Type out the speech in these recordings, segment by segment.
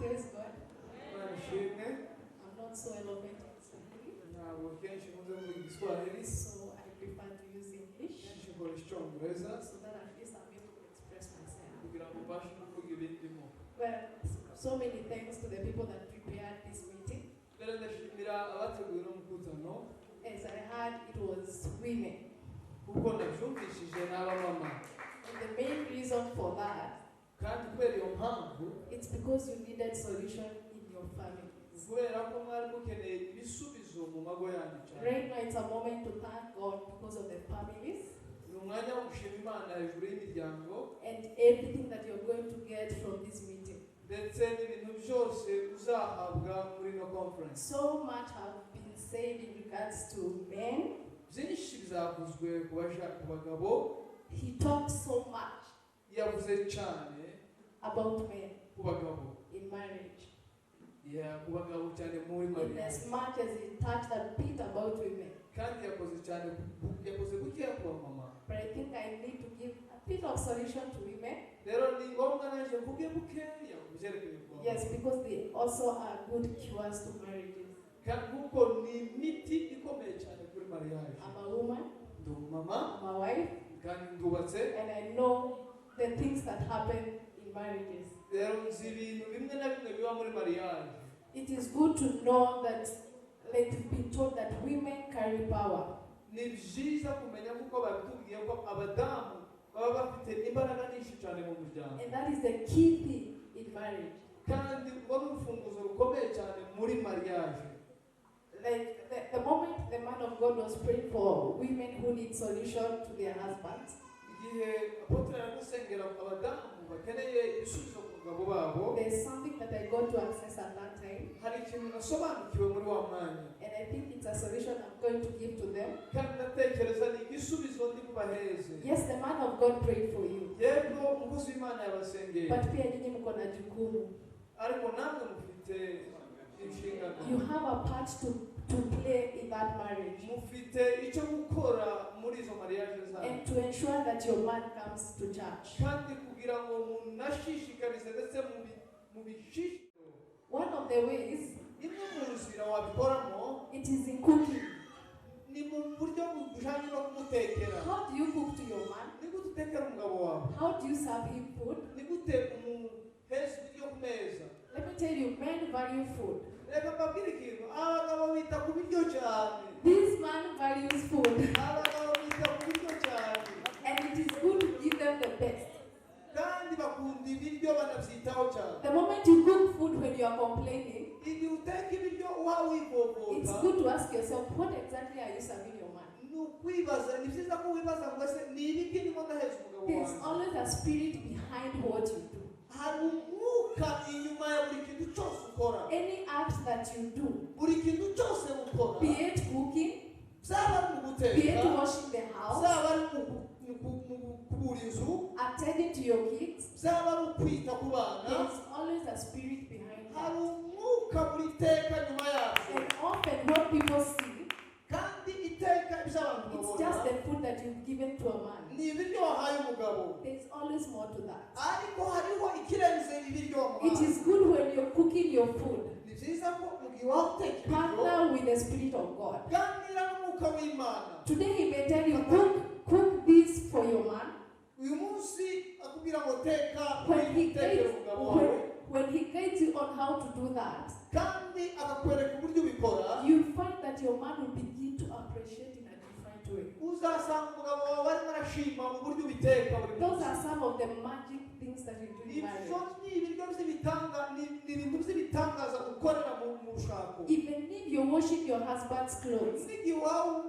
Praise God. Imana ishimwe. I'm not so eloquent in Swahili, Ntabwo kenshi nkunze kuvuga Igiswahili, so I prefer to use English kenshi nkoresha Icyongereza so that at least I'm able to express myself. Kugira ngo mbashe kuvuga ibindimo. Well, so many thanks to the people that prepared this meeting. Rero ndashimira abateguye uno mukutano. As I heard, it was women. Kuko nabyumvishije n'abamama. And the main reason for that, Kandi kubera iyo mpamvu, it's because you needed solution in your families. Kubera ko mwari mukeneye ibisubizo mu mago yanyu cyane. Right now, it's a moment to thank God because of the families Ni umwanya wo gushima Imana hejuru y'imiryango and everything that you're going to get from this meeting. Ndetse n'ibintu byose uzahabwa muri ino conference. So much have been said in regards to men. Byinshi bizavuzwe ku bagabo. He talked so much Yavuze cyane about men ku bagabo in marriage. Yeah, ku bagabo cyane muri In mariage. as much as he touched a bit about women. Kandi yakoze cyane yakoze bukeya ku bamama. But I think I need to give a bit of solution to women. Rero ni ngombwa nanjye mvuge bukeya ku byerekeye ku bamama. Yes, because they also are good cures to marriages. Kandi kuko ni imiti ikomeye cyane kuri mariage. I'm a woman, Ndi umumama I'm a wife, kandi ndubatse. And I know the things that happen in marriages. Rero nzi ibintu bimwe na bimwe biba muri mariage. It is good to know that, like, we've been told that women carry power. Ni byiza kumenya kuko babitubwiye ko abadamu baba bafite imbaraga nyinshi cyane mu muryango. And that is the key thing in marriage. Kandi urwo ni urufunguzo rukomeye cyane muri mariage. Like the moment the man of God was praying for women who need solution to their husbands, Igihe apôtre ari gusengera abadamu bakeneye ibisubizo ku bagabo babo, there's something that I got to access at that time, hari ikintu nasobanukiwe muri wa mwanya, and I think it's a solution I'm going to give to them. Kandi ndatekereza ni igisubizo ndi bubaheze. Yes, the man of God prayed for you, Yego umukozi w'Imana yabasengeye, but pia nyinyi mko na jukumu. Ariko namwe mufite inshingano. You have a part to play in that marriage Mufite icyo gukora muri izo mariage zanyu and to ensure that your man comes to church. Kandi kugira ngo munashishikarize ndetse mubishishikarize. One of the ways, Imwe mu nzira wabikoramo, it is in cooking. Ni mu buryo bujanye no kumutekera. How do you cook to your man? Ni gute utekera umugabo wawe? How do you serve him food? Ni gute umuheza ibiryo ku meza? Let me tell you, men value food. Reka mbabwire ikintu, abagabo bita ku biryo cyane. This man values food. Abagabo bita ku biryo cyane. And it is good to give them the best. Kandi bakunda ibiryo banabyitaho cyane. The moment you cook food when you are complaining, Igihe uteka ibiryo uha wivovota, it's good to ask yourself, what exactly are you serving your man? Ni ukwibaza, ni byiza ko wibaza ngo ese ni ibiki ndimo ndaheza umugabo There's wanjye? Always a spirit behind what you do. Hari umwuka inyuma ya buri kintu cyose ukora. Any act that you do, Buri kintu cyose ukora, be it cooking, byaba ari mu be it guteka, washing the house, byaba ari mu gukubura inzu, attending to your kids, byaba ari ukwita ku bana, there's always a spirit behind hari that. Umwuka buri teka nyuma yabyo. And often what people see, Kandi iteka ibyo abantu it's babona just the food that you've given to a man. Ni ibiryo wahaye umugabo. There's always more to that. Ariko hariho ikirenze ibiryo It wamuhaye. is good when you're cooking your food. Ni byiza ko mu gihe waba uteka ibiryo, Partner with the Spirit of God. Ganira n'umwuka w'Imana. Today he may tell you, cook this for your man. Uyu munsi akubwira ngo teka When he utekere guides, umugabo wawe, when he guides you on how to do that, kandi akakwereka uburyo ubikora, you find that your man will begin to appreciate in a different way. Uzasanga umugabo wawe arimo arashima uburyo ubiteka buri Those munsi. are some of the magic things that you do in marriage. Ibyo ni ibiryo by'ibitanga ni ni ibintu by'ibitangaza ukorera mu rushako. Even if you're washing your husband's clothes, N'igihe waba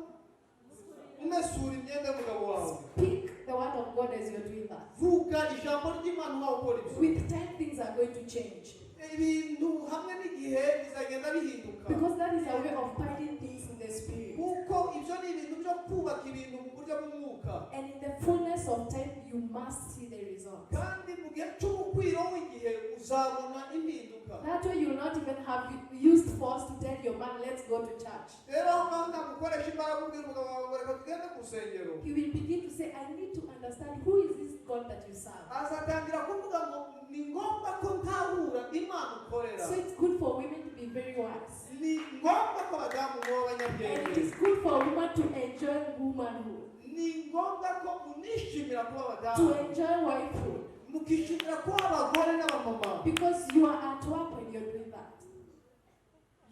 umesura imyenda y'umugabo wawe, speak the word of God as you're doing that. Vuga ijambo ry'Imana waba ukora ibyo. With time, things are going to change. Ibintu hamwe n'igihe bizagenda bihinduka. Because that is a way of finding things in the spirit. Kuko ibyo ni ibintu byo kubaka ibintu mu buryo bw'umwuka. And in the fullness of time, you must see the result. Kandi mu gihe cy'ubukwiro w'igihe uzabona impinduka. That way, you will not even have used force to tell your man, "Let's go to church." Rero aho ngaho ntabwo ukoresha imbaraga ubwira umugabo wawe ngo reka tugende ku rusengero. He will begin to say, "I need to understand who is this God that you serve." Azatangira kuvuga ngo ni ngombwa ko ntahura Imana Ikorera. So it's good for women to be very wise. Ni ngombwa ko abadamu muba And it abanyabwenge. is good for a woman to enjoy womanhood, Ni ngombwa ko unishimira kuba to abadamu, enjoy wifehood. mukishimira kuba abagore n'abamama. Because you are at work when you're doing that.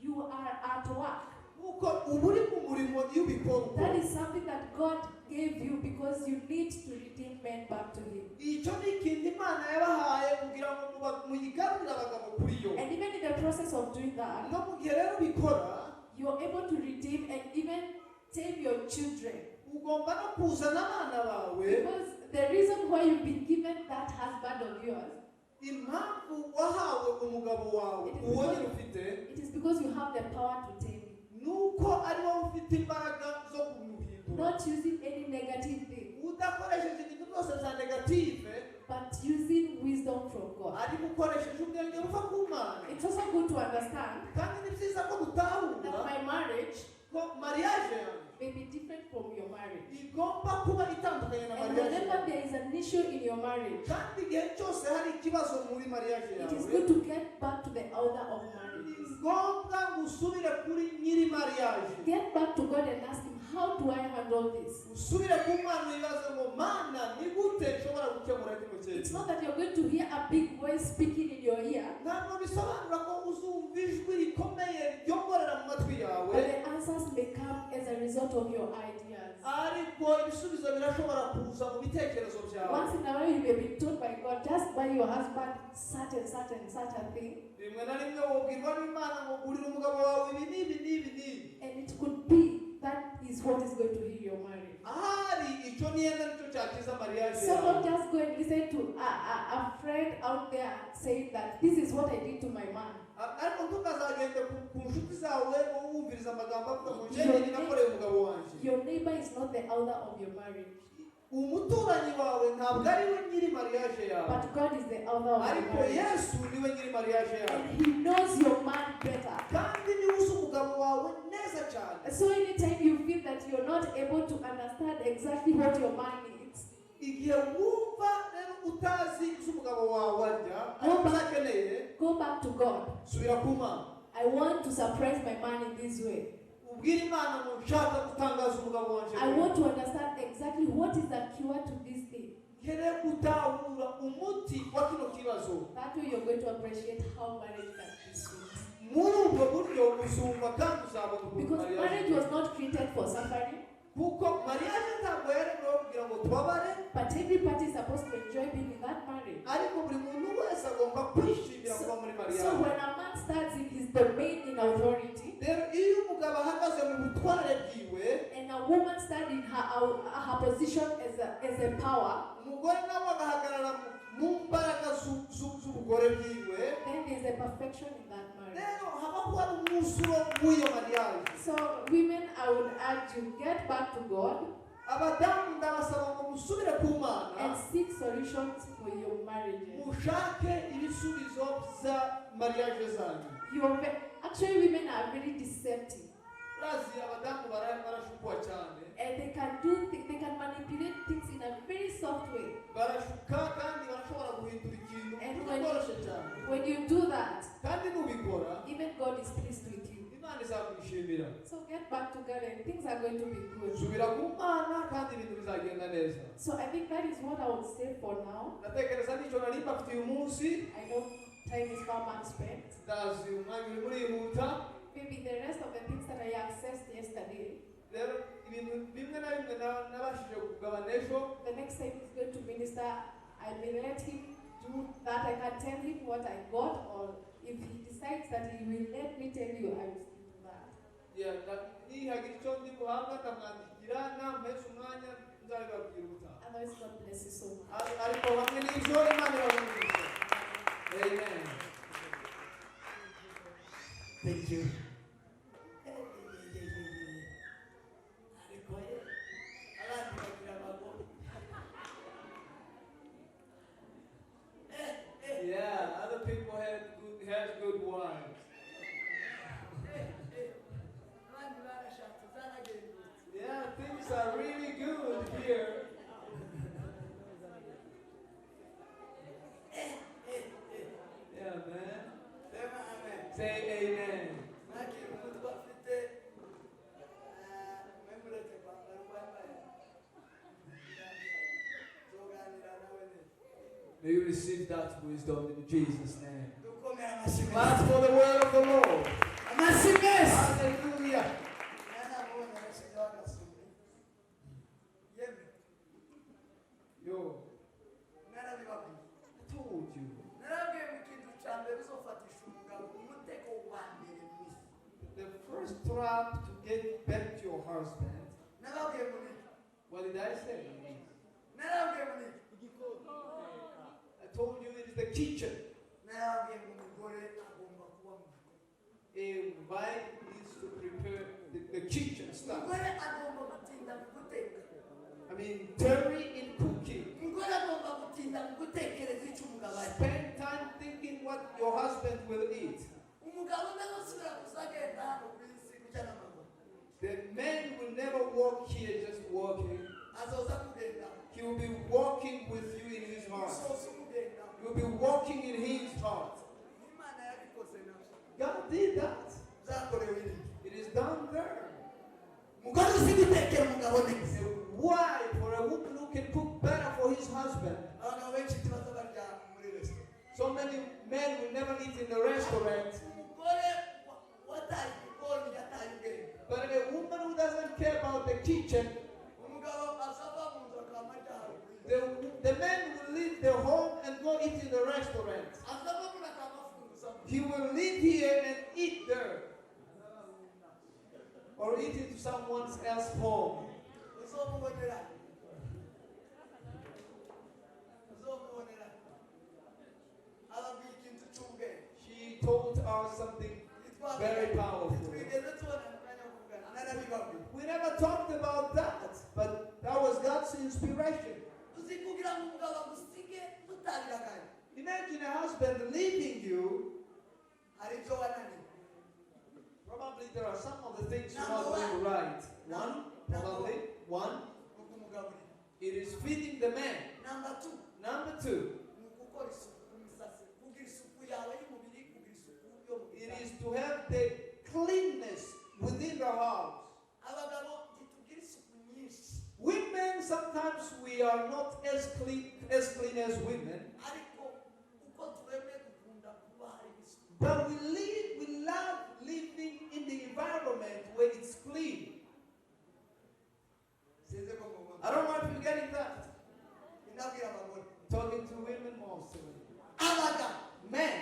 You are at work. Kuko uba uri mu murimo iyo ubikora uko. That is something that God gave you because you need to redeem men back to Him. Icyo ni ikintu Imana yabahaye kugira ngo muyigarurire abagabo kuri yo. And even in the process of doing that, No mu gihe rero ubikora, you're able to redeem and even tame your children. Ugomba no kuzana abana bawe. Because the reason why you've been given that husband of yours, Impamvu wahawe umugabo wawe uwo nyine ufite, it is because you have the power to tame him. Nuko ari wowe ufite imbaraga zo kumuhindura. Not using any negative thing, Udakoresheje ibintu byose bya negative, but using wisdom from God. Ariko ukoresheje ubwenge buva ku Mana. It's also good to understand Kandi ni byiza ko that dutahura my marriage ko mariage yanjye may be different from your marriage. Igomba kuba itandukanye na And mariage whenever yawe. there is an issue in your marriage, Kandi igihe cyose hari ikibazo muri mariage it is yawe, good to get back to the elder of ni marriages. ngombwa ngo usubire kuri nyiri mariage. Get back to God and ask Him, "How do I handle this?" Usubire ku Mana wibaze ngo Mana ni gute nshobora gukemura kino It's kintu. not that you're going to hear a big voice speaking in your ear, Ntabwo bisobanura ko uzumva ijwi rikomeye ryongorera mu matwi yawe, but the answers may come as a result of your ideas. Ariko ibisubizo birashobora kuza mu bitekerezo byawe. Once in a while, you may be told by God, "Just buy your husband such and such and such a thing." Rimwe na rimwe wobwirwa n'Imana ngo gurira umugabo wawe ibi n'ibi n'ibi n'ibi. And it could be that is what is going to heal your marriage. Ahari icyo niyenda nicyo cyakiza mariage So don't yawe. just go and listen to a friend out there saying that this is what I did to my man. Ariko ntukazagende ku nshuti zawe ngo wumvirize amagambo avuga ngo njyewe nakoreye umugabo wanjye. Your neighbor is not the elder of your marriage, Umuturanyi wawe ntabwo ari we nyiri mariage yawe, but God is the elder of your ariko marriage. Yesu niwe nyiri mariage yawe. And He knows your man better. Kandi niwe uzi umugabo wawe neza cyane. So anytime you feel that you're not able to understand exactly what your man needs, Igihe wumva rero utazi icyo umugabo wawe arya ariko uzakeneye, go back to God. Subira ku Mana. "I want to surprise my man in this way. Ubwire Imana ngo nshaka gutangaza umugabo wanjye. I want to understand exactly what is the cure to this thing." Nkeneye gutahura umuti wa kino kibazo. That way you're going to appreciate how marriage can be sweet. Muri ubwo buryo uzumva kandi uzabona ukuntu Because mariage marriage was not created for suffering, kuko mariage ntabwo yaremewe kugira ngo tubabare, but every party is supposed to enjoy being in that marriage. Ariko buri muntu wese agomba kwishimira kuba muri So mariage. when a man stands in his domain in authority, Rero iyo umugabo ahagaze mu butware bwiwe, and a woman stands in her position as a power, umugore nawe agahagarara mu mbaraga z'ubugore bwiwe, then there's a perfection in that marriage. Rero habaho hari umwuzuro w'iyo mariage. So women, I would urge you, get back to God Abadamu ndabasaba ngo musubire ku Mana and seek solutions for your marriages. Mushake ibisubizo bya mariage zanyu. Actually, women are very deceptive. Urazi abadamu barashukwa cyane. And they can manipulate things in a very soft way. Barashuka kandi barashobora guhindura ikintu And mu buryo bworoshye cyane. When you do that, Kandi nubikora, even God is pleased with you. Imana izakwishimira. So get back to God and things are going to be good. Subira ku Mana kandi ibintu bizagenda neza. So I think that is what I would say for now. Ndatekereza nicyo nari mbafitiye uyu munsi. I know time is far much spent. Ndazi umwanya urimo urihuta. Maybe the rest of the things that I accessed yesterday, Rero ibintu bimwe na bimwe nabashije kugabana ejo, the next time he's going to minister, I may let him do that. I can tell him what I got, or if he decides that he will let me tell you, I will still do that. Yeah, nihagira icyo ndi buhabwa ndamwandikira nampesha umwanya nzabibabwira ubutaha. Otherwise, God bless you so much. Ariko hamwe n'ibyo Imana irabumvisha. Amen. Thank you. Ariko ye, abandi bagira abagore. Yeah, other people have good wives. Abandi barashatse zaragendutse. Yeah, things are really good here. Yeah, man. Reba Say amen. Ntakiri umutwe afite mwe muretse kwambara uko yambaye tuganira nawe neza. May you receive that wisdom in Jesus' name. Dukomere amashyi Clap meza. for the word of the Lord. Amashyi meza. Hallelujah. Mwana mubonye agashyizeho agasumi yemwe. Yo, Narabibabwiye. I told you. Narabwiye mu kintu cya mbere uzofatisha umugabo umutego wa mbere mu isi. The first trap to get back to your husband. Narabwiye muri What did I say? Narabwiye muri I told you it is the kitchen. Narabwiye ngo umugore agomba kuba mu gikoni. A wife needs to prepare the kitchen stuff. Umugore agomba gutinda mu guteka. I mean, tarry in cooking. Umugore agomba gutinda mu gutekereza icyo umugabo arya. Spend time thinking what your husband will eat. Umugabo ntazosubira kuza agenda hano ku isi gutya n'amaguru. The man will never walk here just walking. Azoza kugenda. He will be walking with you in his heart. Uzoza umugenda. He will be walking in his heart. Imana yabikoze nabyo. God did that. Byakorewe iriya. It is done there. Umugore uzi gutekera umugabo neza. A wife or a woman who can cook better for his husband. Abagabo benshi ntibaza barya muri resitora. So many men will never eat in the restaurant. Umugore wa- wataye igikoni yataye ubwenge. But a woman who doesn't care about the kitchen, Umugabo azava mu nzu akaba arya haruguru. the man will leave the home and go eat in the restaurant. Azava muno akaba afunguza. He will leave here and eat there. Or eat into someone else's home. Uzomubonera uzomubonera ababwiye ikintu cy'ubwenge. She told us something very powerful. Ntitwigeze tubona umwanya wo kuvugana narabibabwiye. We never talked about that, but that was God's inspiration. Uzi kugira ngo umugabo agusige mutabiraganye. Imagine a husband leaving you. Hari ibyo wananiwe. Probably there are some of the things you're not doing right. One, probably, one, Ni ukumugaburira. it is feeding the man. Number two, Number two, ni ugukora isuku ku misatsi kugira isuku yawe y'umubiri kugira isuku yo mu it gitanda. Is to have the cleanness within the house. Abagabo ntitugira isuku nyinshi. Women, sometimes we are not as clean as women, ariko uko turemwe dukunda kuba hari isuku. But we love living in the environment where it's clean. Sinzi ko mubona. I don't know if you're getting that. Inabwira abagore. Talking to women mostly. Abagabo Men,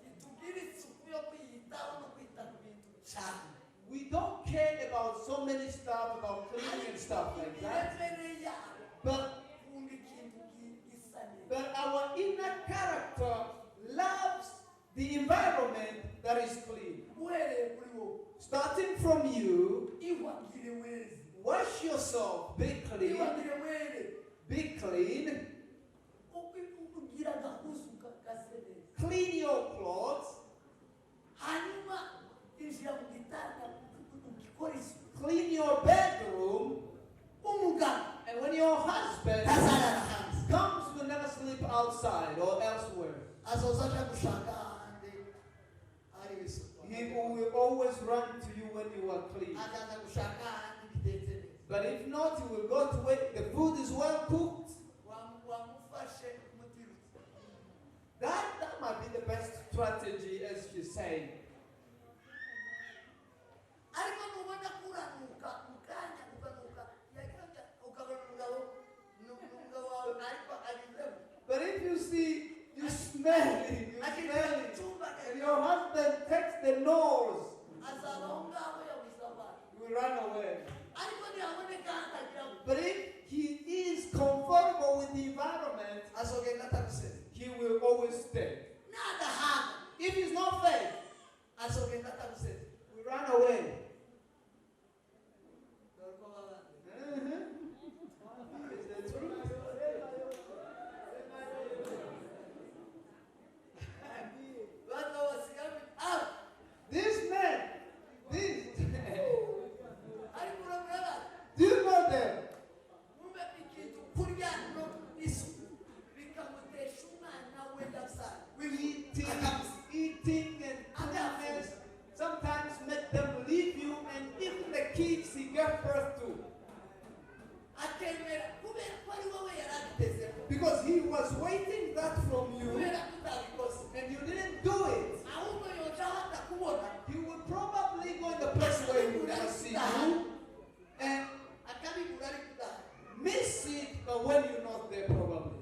ntitugira isuku yo kwiyitaho no kwita ku bintu cyane. We don't care about so many stuff about cleaning and stuff like that. Imirebere yabo But kunda ikintu gi- gisa neza. But our inner character loves the environment that is clean. Uhereye kuri wowe. Starting from you, Iwagire weze. Wash yourself, be clean, Iwagire were. Be clean, ugira agahuzu gase neza. Clean your clothes, hanyuma injira mu gitanda ugikora isuku. Clean your bedroom, umugabo and when your husband ntazarara hanze. Comes, will never sleep outside or elsewhere. Azoza aja gushaka ahandi hari isuku. He will always run to you when you are clean. Azaza gushaka ahandi bitetse neza. But if not, he will go to where the food is well cooked. Wamu- wamufashe mutirutse. That might be the best strategy, as she's saying. Ariko nubona kuranuka mu kanya ukanuka yagira ukabona umugabo ni umugabo wawe ariko agezemo. But if you see, you smell it, you akinjira smell mu it, cyumba and your husband takes the nose, azaba aho ngaho yabuze abana. You will run away. Ariko ntiyaboneka hatagira ngo But if he is comfortable with the environment, azogenda ataguseze. He will always stay. Nadahaga If he's not fed, azogenda ataguseze. He will run away. Dore uko baba. Is the truth? Bano basigaye ah This man, this, ariko uramuraba. Do you know them? Mumbe ikintu kurya no isuku bikamutesha umwana we yabyaye. but when you're not there, probably.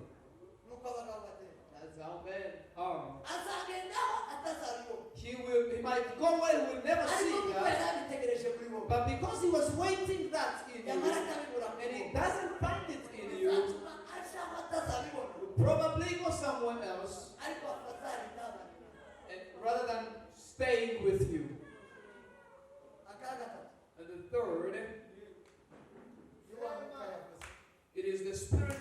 Nuko abagabo bateye. That's how men are. Azagendaho atazabibona. He might go where he will never Ariko see kuko that, yari abitegereje muri wowe, but because he was waiting that in you, yamara akabibura and muri he wowe, doesn't find it in you, bizatuma ajaho atazabibona, will probably go somewhere else, ariko afazari ntabane, and rather than staying with you. Aka gatatu, And the third, ni wa mwuka yavuze, it is the spirit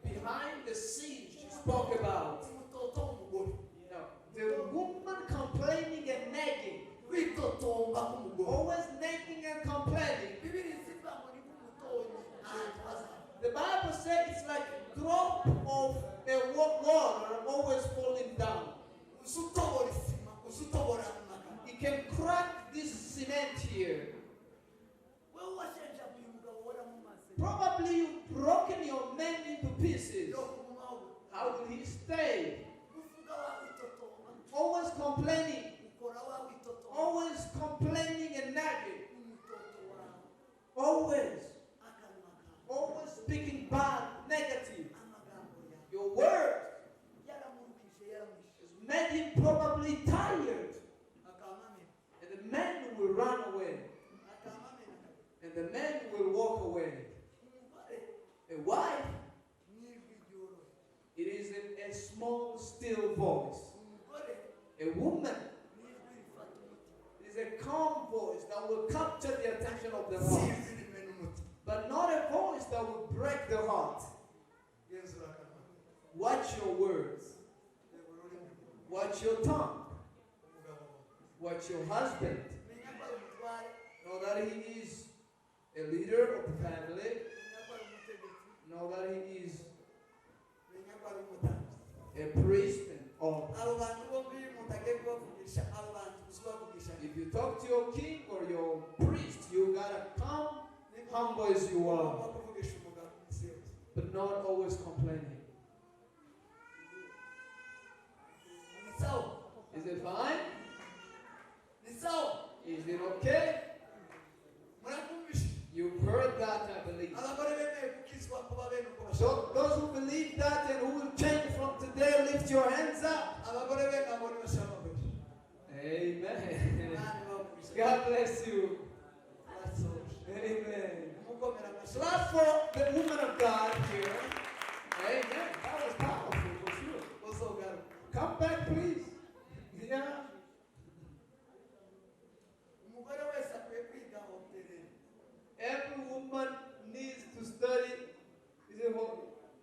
behind the scenes she spoke about. Umutoto w'umugore, Now, the woman complaining and nagging, kwitotomba k'umugore. Always nagging and complaining. Bibiri zivuga ngo ni nk'umutonyi ahantu hazaza. The Bible says it's like drop of a water always falling down. Uza utobora isima, uza utobora amakaro. It can crack this cement here. Wowe washenjaguye umugabo waramumaze. Probably you've broken your man into pieces. Yo kugumaho. How will he stay? Uvuga wawitotomba, Always complaining, ukora wawitotomba, always complaining and nagging. Umutoto wawe, Always, akanwa kawe, always speaking bad, negative. Amagambo yawe Your words yaramurukije, yaramwishe. has made him probably tired. Akamamena. And the man will run away. Akamamena. And the man will walk away. Umugore A wife, n'ijwi ryoroheje. it is a small, still voice. Umugore A woman n'ijwi rifata umutima. is a calm voice that will capture the attention of the Si heart, ijwi rimena umutima. but not a voice that will break the heart. Genzura akanwa. Watch your words, Reba ururimi rwawe. Watch your tongue, Umugabo wawe. Watch your husband. Menya ko ari umutware. Know that he is a leader of the family, Menya ko ari umutegetsi. Know that he is Menya ko ari umutambyi. A priest and all. Abo bantu bombi iyo umuntu agiye kubavugisha, abo bantu uzi ubavugisha. If you talk to your king or your priest, you gotta come humble as you are, Ugomba kuvugisha umugabo iminsi yose. But not always complaining. Ni sawa? Is it fine? Ni sawa? Is it okay? Murakumvishe? You've heard that, I believe. Abagore bemeye gukizwa kuba bene uko bashaka. So those who believe that and who will change from today, lift your hands up. Abagore bene abo nibashaka mbere. Amen. Imana ibahe. God bless you. Turasoje. Amen. Mukomera amashyi. Clap for the woman of God here. Amen. That was powerful for sure. Uzogaruka. Come back, please. Yeah. Umugore wese akwiye kwiga hôtellerie. Every woman needs to study. Is it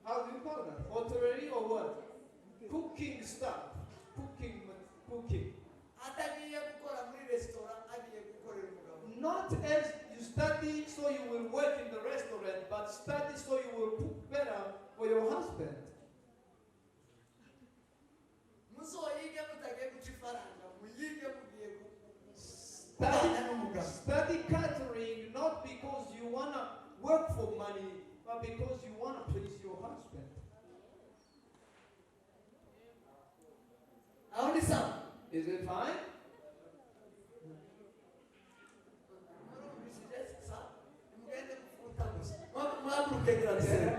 how do you call that? Hôtellerie or what? Cooking stuff. Cooking. Cooking. Atagiye gukora muri resitora, agiye gukorera umugabo. Not as you study so you will work in the restaurant, but study so you will cook better for your husband. Muzoyige mutagiye guca ifaranga, muyige mugiye Study, kubana n'umugabo. Study catering not because you want to work for money, but because you want to please your husband. Aho ni sawa? Is it fine? Murumvishije sawa? Nimugende gufuta gusa. Muhaguruke gira dusenge.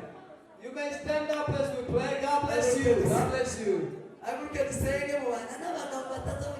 You may stand up as we play. God bless you. God bless you. Haguruke dusenge mubana n'abagabo bataza.